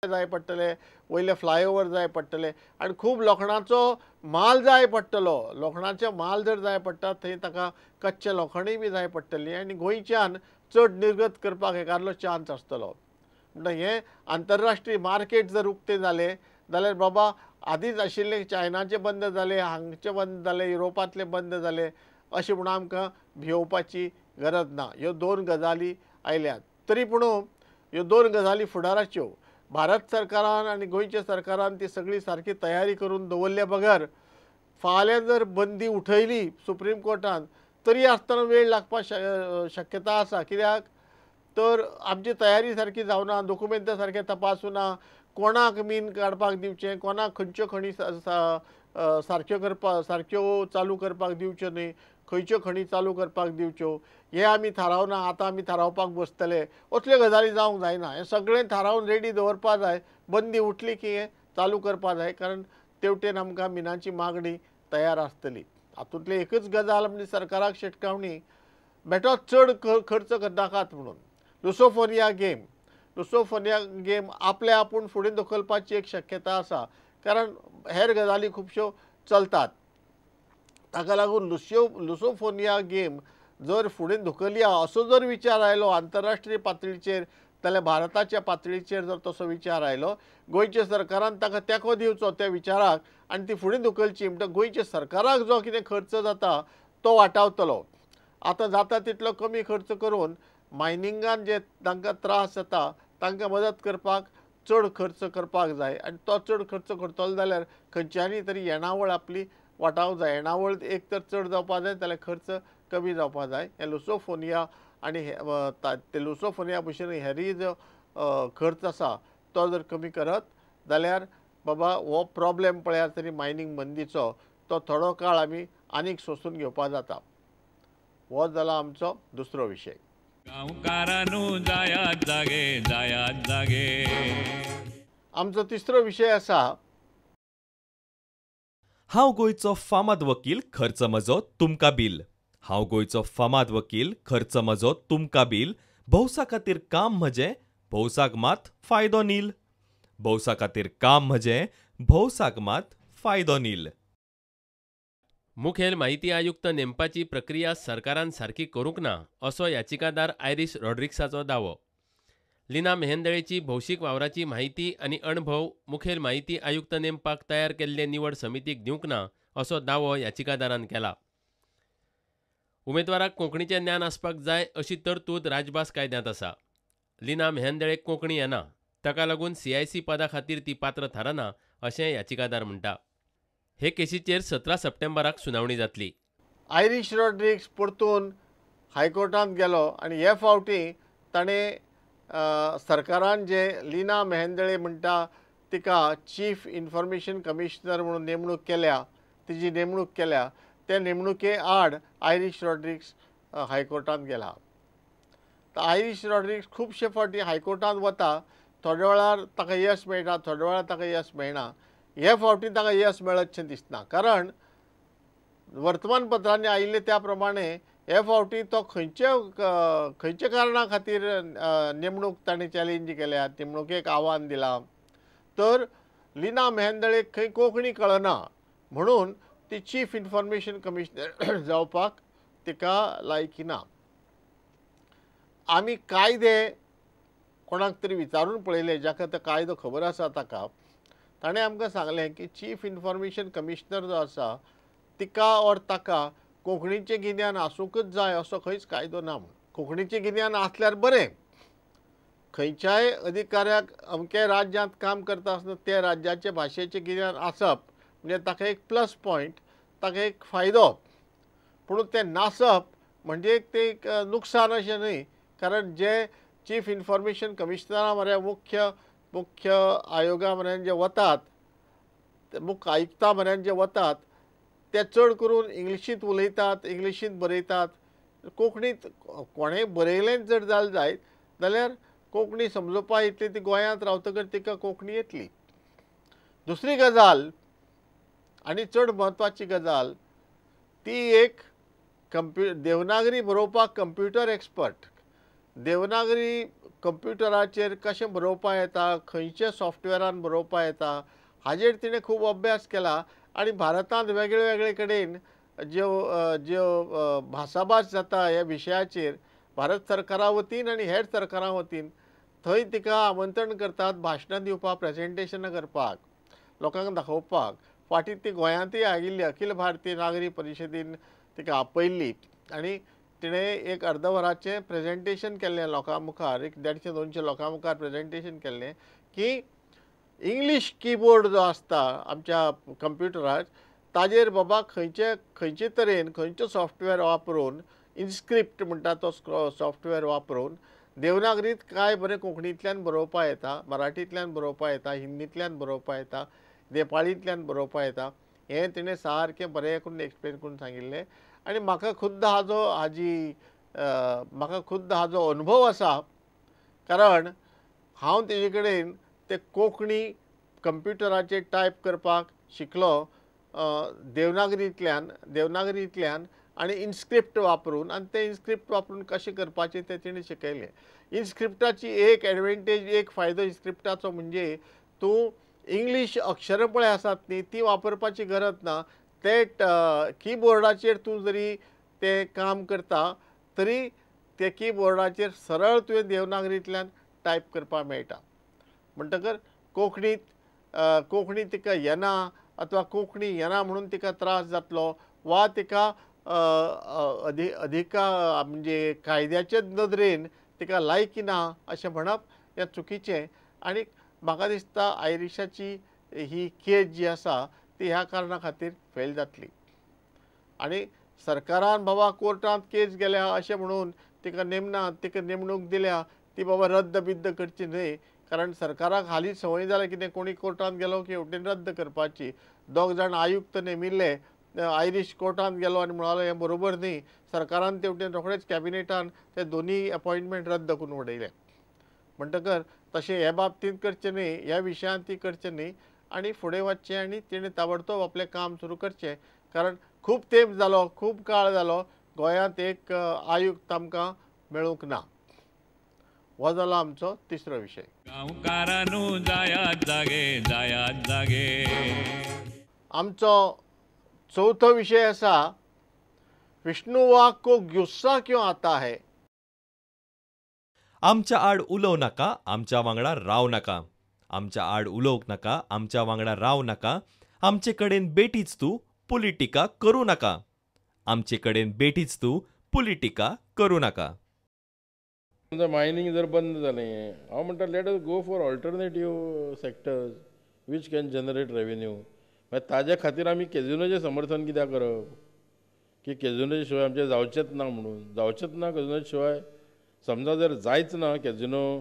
जाय पडटले, वयले फ्लायओवर जाय पडटले आनी खूब लोखणाचो माल जाय पडटलो। लोखणाचो माल जर जाय पडटा थंय ताका कच्चें लोखणूय बी जाय पडटली आनी गोंयच्यान चड निर्गत करपाक एकादलो चान्स आसतलो। म्हणटा हें आंतरराष्ट्रीय मार्केट जर उक्तें जालें जाल्यार बाबा आदींच आशिल्लें चायनाचें बंद जालें, हांगचें बंद जालें, युरोपांतलें बंद जालें अशें म्हणून आमकां भियोवपाची गरज ना। ह्यो दोन गजाली आयल्यात तरी पूण ह्यो दोन गजाली फुडाराच्यो। भारत सरकारान आनी गोंयच्या सरकारान ती सगळी सारकी तयारी करून दवरल्या बगर फाल्यां जर बंदी उठयली सुप्रीम कोर्टान तरी आसतना वेळ लागपाक शक्यता आसा। कित्याक तर आमची तयारी सारकी जावना, दोकुमेंतां सारकें तपासूना, कोणाक मीन काडपाक दिवचें, कोणाक खंयच्यो खणी सारक्यो करपाक सारक्यो चालू करपाक दिवच्यो न्हय, खंयच्यो खणी चालू करपाक दिवच्यो हें आमी थारावना। आतां आमी थारावपाक बसतले असल्यो गजाली जावंक जायना। हें सगळें थारावन रेडी दवरपा जाय, बंदी उठली की हें चालू करपा जाय, कारण तेवटेन आमकां मिनाची मागणी तयार आसतली। हातूंतली एकच गजाल म्हणजे सरकाराक शिटकावणी, बेठोच चड खर्च करनाकात म्हणून। लुसोफोनिया गेम, लुसोफोनिया गेम आपले आपूण फुडें धुकलपाची एक शक्यता आसा, कारण हेर गजाली खुबश्यो चलतात। ताका लागून लुसोफोनिया गेम जर फुडें धुकलया असो जर विचार आयलो आंतरराष्ट्रीय पातळीचेर जाल्यार भारताच्या पातळीचेर जर तसो विचार आयलो गोंयच्या सरकारान ताका तेंको दिवचो त्या विचाराक आनी ती फुडें धुकलची। म्हणटा गोंयच्या सरकाराक जो कितें खर्च जाता तो वाटावतलो। आतां जाता तितलो कमी खर्च करून मायनिंगान जे तांकां त्रास जाता तांकां मदत करपाक चड खर्च करपाक जाय आनी तो चड खर्च करतलो जाल्यार खंयच्यानी तरी येणावळ आपली वाटावंक जाय। येणावळ एक तर चड जावपा जाय जाल्यार खर्च कमी जावपा जाय। हे लुसोफोनिया आनी ते लुसोफोनिया भशेन हेरीय जो खर्च आसा तो जर कमी करत जाल्यार बाबा हो प्रॉब्लेम पळयात तरी मायनींग बंदीचो तो थोडो काळ आमी आनीक सोंसून घेवपा जाता। हो जाला आमचो दुसरो विशय। गांवकारांनो जायात जागे, जायात जागे। आमचो तिसरो विशय आसा, हांव गोंयचो फामाद वकील, खर्च म्हजो तुमकां बील। हांव गोंयचो फामाद वकील, खर्च म्हजो तुमकां बील। भौसा खातीर काम म्हजें, भौसाक मात फायदो नील। भौसा खातीर काम म्हजें, भौसाक मात फायदो नील। मुखेल माहिती आयुक्त नेमपाची प्रक्रिया सरकारान सारकी करूंक ना असो याचिकादार आयरीश रॉड्रिक्साचो दावो। लिना मेहेंदळेची भौशीक वावराची माहिती आनी अणभव मुखेल माहिती आयुक्त नेमपाक तयार केल्ले निवड समितीक दिवंक ना असो दावो याचिकादारान केला। उमेदवाराक कोंकणीचें ज्ञान आसपाक जाय अशी तरतूद राजभास कायद्यांत आसा। लिना मेहेंदळेक कोंकणी येना, ताका लागून सीआयसी पदा खातीर ती पात्र थारना अशें याचिकादार म्हणटा। हे केसीचेर 17 सप्टेंबराक सुनावणी जातली। आयरीश रॉड्रिक्स परतून हायकोर्टांत गेलो आनी हे फावटी ताणें सरकारान जे लिना मेहेंदळे म्हणटा तिका चीफ इन्फॉर्मेशन कमिशनर म्हणून नेमणूक केल्या, तिजी नेमणूक केल्या, त्या नेमणुके आड आयरीश रॉड्रिक्स हायकोर्टांत गेला। तर आयरीश रॉड्रिक्स खुबशे फावटी हायकोर्टांत वता, थोड्या वेळार ताका यश मेळटा, थोड्या वेळार ताका यश मेळना। हे फावटी ताका यश मेळतशें दिसना, कारण वर्तमानपत्रांनी आयिल्लें त्या प्रमाणे हे फावटी तो खंयचे खंयच्या कारणा खातीर नेमणूक ताणें चॅलेंज केल्या, नेमणुकेक आव्हान दिलां, तर लिना मेहेंदळेक खंय कोंकणी कळना म्हणून ती चीफ इन्फॉर्मेशन कमिशनर जावपाक तिका लायकी ना। आमी कायदे कोणाक तरी विचारून पळयले जाका तो कायदो खबर आसा ताका, ताणें आमकां सांगलें की चीफ इन्फॉर्मेशन कमिशनर जो आसा तिका ओर ताका कोंकणीचें गिन्यान आसूंकच जाय असो खंयच कायदो ना म्हूण। कोंकणीचें गिन्यान आसल्यार बरें, खंयच्याय अधिकाऱ्याक अमक्या राज्यांत काम करता आसतना त्या राज्याचे भाशेचें गिन्यान आसप म्हणजे ताका एक प्लस पॉयंट, ताका एक फायदो। पूण तें नासप म्हणजे तें एक नुकसान अशें न्हय, कारण जे चीफ इन्फॉर्मेशन कमिशनरा म्हऱ्या मुख्य मुख्य आयोगा म्हऱ्यान जे वतात, मुख्य आयुक्ता म्हऱ्यान जे वतात ते चड करून इंग्लिशींत उलयतात, इंग्लिशींत बरयतात। कोंकणींत कोणेंय बरयलें जर जालें जायत जाल्यार कोंकणी समजोवपा इतली ती गोंयांत रावतकच तिका कोंकणी येतली। दुसरी गजाल आनी चड म्हत्वाची गजाल, ती एक देवनागरी बरोवपाक कंप्युटर एक्सपर्ट। देवनागरी कंप्युटराचेर कशें बरोवपा येता, खंयच्या सॉफ्टवेरान बरोवपा येता हाजेर तिणें खूब अभ्यास केला आनी भारतांत वेगळे वेगळे कडेन ज्यो ज्यो भासाभास जाता ह्या विशयाचेर भारत सरकारा वतीन आनी हेर सरकारां वतीन थंय तिका आमंत्रण करतात भाशणां दिवपाक, प्रेजेंटेशनां करपाक, लोकांक दाखोवपाक। फाटीं ती गोंयांतूय आयिल्ली, अखिल भारतीय नागरी परिशदेन तिका आपयल्ली आनी तिणें एक अर्द वराचें प्रेजेंटेशन केल्लें लोकां मुखार, एक 150-200 लोकां मुखार प्रेजेंटेशन केल्लें की इंग्लीश किबोर्ड जो आसता आमच्या कंप्युटरार ताजेर बाबा खंयचे खंयचे तरेन खंयचो सॉफ्टवेअर वापरून, इन्स्क्रिप्ट म्हणटा तो सॉफ्टवेअर वापरून देवनागरीत काय बरें कोंकणींतल्यान बरोवपा येता, मराठींतल्यान बरोवपा येता, हिंदींतल्यान बरोवपा येता, नेपाळींतल्यान बरोवपा येता, हें तिणें सारकें बरें करून एक्सप्लेन करून सांगिल्लें। आनी म्हाका खुद्द हाजो हाजी म्हाका खुद्द हाजो अनुभव आसा, कारण हांव तेजे कडेन ते कोंकणी कंप्युटराचेर टायप करपाक शिकलो देवनागरींतल्यान आनी इन्स्क्रिप्ट वापरून, आनी तें इन्स्क्रिप्ट वापरून कशें करपाचें तें तिणें शिकयलें। इन्स्क्रिप्टाची एक एडवांटेज, एक फायदो इन्स्क्रिप्टाचो म्हणजे तूं इंग्लीश अक्षरां पळय आसात न्ही ती वापरपाची गरज ना, ते किबोर्डाचेर तूं जरी तें काम करता तरी ते किबोर्डाचेर सरळ तुवें देवनागरींतल्यान टायप करपाक मेळटा। म्हणटकर कोंकणीत कोंकणी तिका येना अथवा कोंकणी येना म्हणून तिका त्रास जातलो वा तिका अधिकार म्हणजे कायद्याचे नदरेन तिका लायकी ना अशें म्हणप हें चुकीचें। आनी म्हाका दिसता आयरिशाची ही केस जी आसा ती ह्या कारणा खातीर फेल जातली आनी सरकारान बाबा कोर्टांत केस गेल्या अशें म्हणून तिका नेमना, तिका नेमणूक दिल्या ती बाबा रद्द बिद्द करची न्हय, कारण सरकाराक हालीं संवय जाल्या कितें कोणी कोर्टांत गेलो की हेवटेन रद्द करपाची। दोग जाण आयुक्त नेमिल्ले, आयरीश कोर्टांत गेलो आनी म्हणालो हें बरोबर न्ही, सरकारान तेवटेन रोखडेच कॅबिनेटान ते दोनूय अपॉयंटमेंट रद्द करून उडयले। म्हणटकर तशें हे बाबतींत करचें न्ही, ह्या विशयांत ती करचें न्ही आनी फुडें वचचें आनी तिणें ताबडतोब आपलें काम सुरू करचें, कारण खूब तेंप जालो, खूब काळ जालो गोंयांत एक आयुक्त आमकां मेळूंक ना। हो जालो आमचो तिसरो विशय। गांवकारांनो जायात जागे, जायात जागे। आमचो चौथो विशय आसा विष्णु वाघ को गुस्सा क्यों आता है। आमच्या आड उलोवं नाका, आमच्या वांगडा राव नाका, आमच्या आड उलोवंक नाका, आमच्या वांगडा राव नाका, आमचे कडेन बेठीच तूं पुलिटिका करूं नाका, आमचे कडेन बेठीच तूं पुलिटिका करूं नाका। मायनींग जर बंद जालें, हांव म्हणटा let us go for alternative sectors which can generate revenue. मागीर ताज्या खातीर आमी कॅजिनोचें समर्थन कित्याक करप की कॅजिनोचे शिवाय आमचें जावचेंच ना म्हणून? जावचेंच ना कॅजिनोचे शिवाय. समजा जर जायच ना कॅजिनो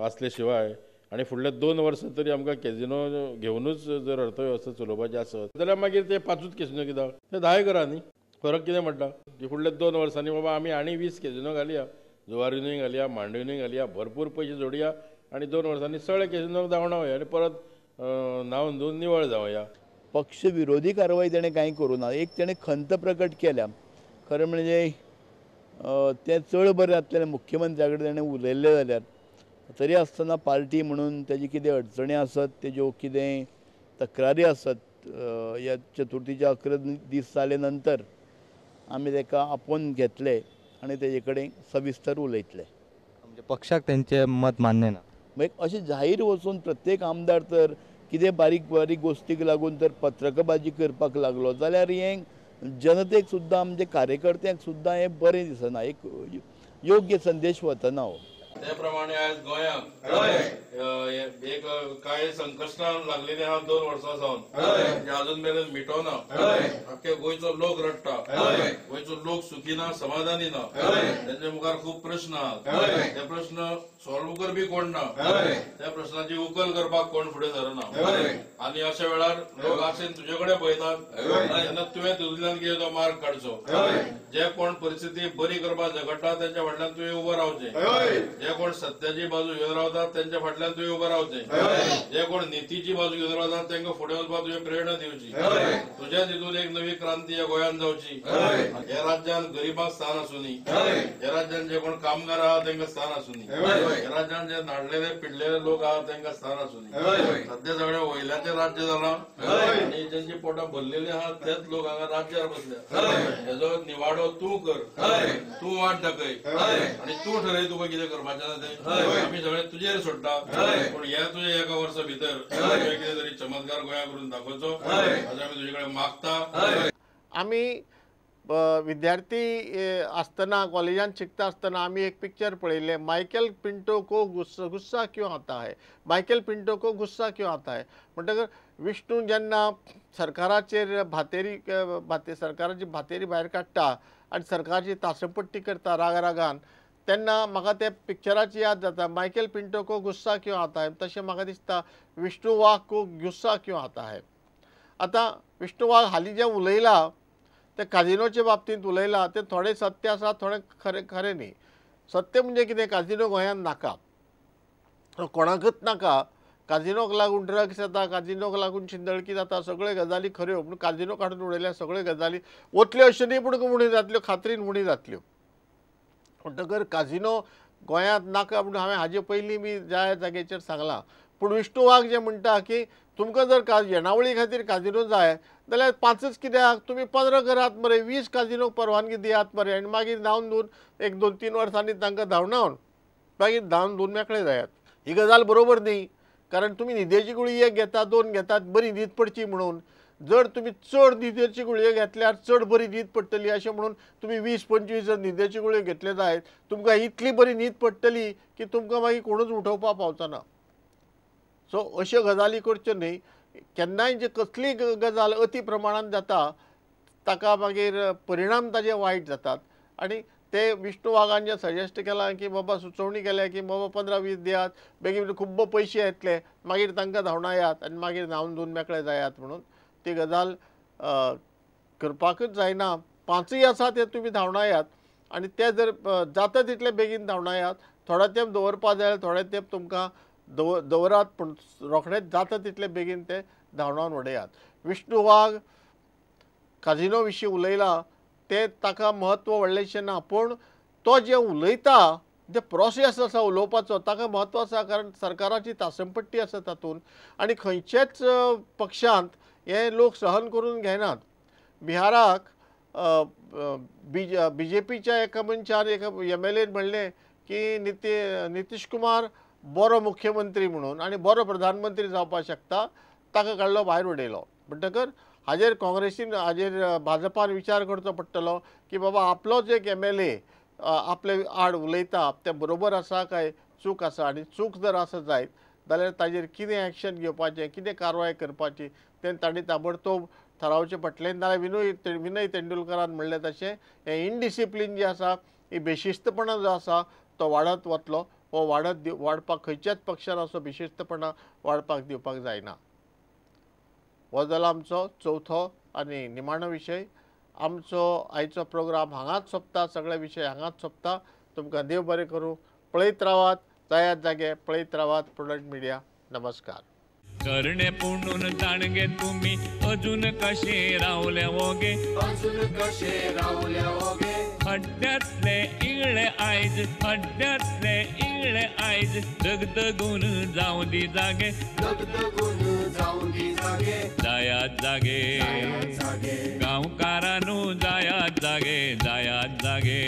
आसले शिवाय आनी फुडल्या 2 वर्सां तरी आमकां कॅजिनो घेवनूच जर अर्थवेवस्था चलोवपाची आसत जाल्यार मागीर ते 5ूच कॅजिनो कित्याक, ते 10 करा न्ही. फरक कितें म्हणटा की फुडल्या 2 वर्सांनी बाबा आमी आनी 20 कॅजिनो घालया, जुवारीनूय घालया, मांडवीनूय घालया, भरपूर पयशे जोडया आनी 2 वर्सांनी सगळे कॅजिनोक धांवडावया आनी परत न्हावन धुवन निवळ जावया. पक्ष विरोधी कारवाई तेणें कांय करूं ना. एक तेणें खंत प्रकट केल्या, खरें म्हणजे तें चड बरें जातलें मुख्यमंत्र्या कडेन तेणें उलयल्लें जाल्यार. तरी आसतना पार्टी म्हणून तेजी कितें अडचणी आसत, तेज्यो कितें तक्रारी आसत, ह्या चतुर्थीच्या 11 दीस जाले नंतर आमी ताका आपोवन घेतले आनी तेजे कडेन सविस्तर उलयतले. म्हणजे पक्षाक तेंचें मत मान्य ना. मागीर अशें जाहीर वचून प्रत्येक आमदार तर कितें बारीक बारीक गोश्टीक लागून तर पत्रकबाजी करपाक लागलो जाल्यार हें जनतेक सुद्दां आमचे कार्यकर्त्यांक सुद्दां हें बरें दिसना, एक योग्य संदेश वतना हो. ते प्रमाणे आज गोंयांत एक कांय संकश्टां लागलेली आहा 2 वर्सां सावन, अजून मेरेन मिटोना. आख्खे गोंयचो लोक रडटा, गोंयचो लोक सुखी ना, समाधानी ना, तेंच्या मुखार खूब प्रश्न आहात, ते प्रश्न सॉल्व करपी कोण ना, त्या प्रश्नाची उकल करपाक कोण फुडें सरना. आनी अशा वेळार लोक आशेन तुजे कडेन पळयतात, तेन्ना तुवें तुजल्यान कितें तो मार्ग काडचो. जे कोण परिस्थिती बरी करपाक झगडटा तेंच्या फाटल्यान तुवें उबो रावचें, जे कोण सत्याची बाजू घेवन रावतात तेंच्या फाटल्यान तुवें उबो रावचें. जे कोण नितीची बाजू घेवन रावतात तांकां फुडें वचपाक तुवें प्रेरणा दिवची. तुज्याच हितून एक नवी क्रांती ह्या गोंयांत जावची. ह्या राज्यांत गरिबांक स्थान आसूं न्ही, ह्या राज्यांत जे कोण कामगार आहा तांकां स्थान आसूं न्ही, ह्या राज्यांत जे नाडलेले पिडलेले लोक आहा तांकां स्थान आसूं न्ही. सद्या सगळें वयल्याचें राज्य जालां आनी ज्यांची पोटां भरलेली आहा तेच लोक हांगा राज्यार बसल्या. हेजो निवाडो तूं कर, तूं वाट दाखय आनी तूं ठरय तुका कितें करपाचें आसा तें. आमी सगळें तुजेर सोडटा, पूण ह्या तुज्या एका वर्सा भितर कितें तरी चमत्कार गोंया करून दाखोवचो अशें आमी तुजे कडेन मागता. आमी विद्यार्थी आसतना, कॉलेजांत शिकता आसतना आमी एक पिक्चर पळयलें, मायकल पिंटो को गुस्सा क्यों आता है, मायकल पिंटो को गुस्सा क्यों आता है. म्हणटकर विष्णू जेन्ना सरकाराचेर भातेरी सरकाराची भातेरी भायर काडटा आनी सरकारची तासपट्टी करता रागारागान, तेन्ना म्हाका त्या पिक्चराची याद जाता, मायकल पिंटो को गुस्सा क्यों आता है. तशें म्हाका दिसता विष्णू वाघ को गुस्सा क्यों आता है. आतां विष्णू वाघ हालीं जें उलयलां तें काजिनोचे बाबतींत उलयलां तें थोडें सत्य आसा, थोडें खरें खरें न्ही. सत्य म्हणजे कितें, काजिनो गोंयांत नाका, कोणाकच नाका. काजिनोक लागून ड्रग्स येता, काजिनोक लागून शिंदळकी जाता, सगळ्यो गजाली खऱ्यो, पूण काजिनो काडून उडयल्यार सगळ्यो गजाली वतल्यो अशें न्ही, पूण उणी जातल्यो, खात्रीन उणी जातल्यो. म्हणटकर काजिनो गोंयांत नाका म्हणून हांवें हाजे पयलीं बी ज्या जाग्याचेर सांगलां. पूण विष्णू वाघ जे म्हणटा की तुमकां जर येणावळी खातीर काजिनो जाय जाल्यार 5च कित्याक, तुमी 15 करात मरे, 20 काजिनोक परवानगी दियात मरे, आनी मागीर धांवन धुवन 1 2 3 वर्सांनी तांकां धांवडावन मागीर धांवन धुवन मेकळे जायात. ही गजाल बरोबर न्ही, कारण तुमी न्हिदेची गुळी 1 घेतात, 2 घेतात बरी न्हीद पडची म्हणून. जर तुमी चड न्हिदेची गुळयो घेतल्यार चड बरी न्हीद पडटली अशें म्हणून तुमी 20 25 जर न्हिदेची गुळयो घेतले जायत, तुमकां इतली बरी न्हीद पडटली की तुमकां मागीर कोणूच उठोवपाक पावचो ना. सो अश्यो गजाली करच्यो न्ही. केन्नाय जे कसलीय गजाल अती प्रमाणांत जाता ताका मागीर परिणाम ताजे वायट जातात. आनी ते विष्णू वाघान जे सजेस्ट केलां की बाबा, सुचोवणी केल्या की बाबा 15 20 दियात, बेगीन खूब्ब पयशे येतले, मागीर तांकां धांवडायात आनी मागीर न्हांवन धुवन मेकळे जायात म्हणून, ती गजाल करपाकूच जायना. 5य आसा ते तुमी धांवडायात आनी ते जर जाता तितले बेगीन धांवडायात. थोडो तेंप दवरपा जाय, थोडे तेंप तुमकां दवरात, पूण रोखडेच जाता तितले बेगीन ते धांवडावन उडयात. विष्णू वाघ काजिनो विशीं उलयला ते ताका म्हत्व व्हडलेंशें ना, पूण तो जें उलयता जे प्रोसेस आसा उलोवपाचो ताका म्हत्व आसा, कारण सरकाराची तासमपट्टी आसा तातूंत आनी खंयचेच पक्षांत हे लोक सहन करून घेनात. बिहाराक बीजेपीच्या एका मनशान, एका MLA म्हणलें की नितीश कुमार बरो मुख्यमंत्री म्हणून आनी बरो प्रधानमंत्री जावपाक शकता, ताका काडलो भायर उडयलो. म्हणटकर हाजेर काँग्रेसीन, हाजेर भाजपान विचार करचो पडटलो की बाबा आपलोच एक MLA आपले आड उलयता तें बरोबर आसा काय चूक आसा, आनी चूक जर आसा जायत जाल्यार ताजेर कितें एक्शन घेवपाचें, कितें कारवाय करपाची तें तांणी ताबडतोब थारावचें पडटलें. नाजाल्यार विनय तेंडुलकरान म्हणलें तशें हें इनडिसिप्लीन जें आसा, ही बेशिस्तपणां जो आसा तो वाडत वतलो. हो वाडपाक खंयच्याच पक्षान असो बेशिस्तपणां वाडपाक दिवपाक जायना. हो जाला आमचो चवथो आनी निमाणो विशय. आमचो आयचो प्रोग्राम हांगाच सोंपता, सगळे विशय हांगाच सोंपता. तुमकां देव बरें करूं. पळयत रावात, जायात जागे, पळयत रावात प्रुडंट मिडिया. नमस्कार. करणे पुणून ताणगे तुमी अजून कशे रावले ओगे, अजून कशे रावले ओगे, हड्ड्यातले इगळे आयज, हड्ड्यातले इगळे आयज, दगदगून जावं दी जागे, दगदगून जावं दी जागे, जायात जागे गांवकारानू, जायात जागे, जायात जागे.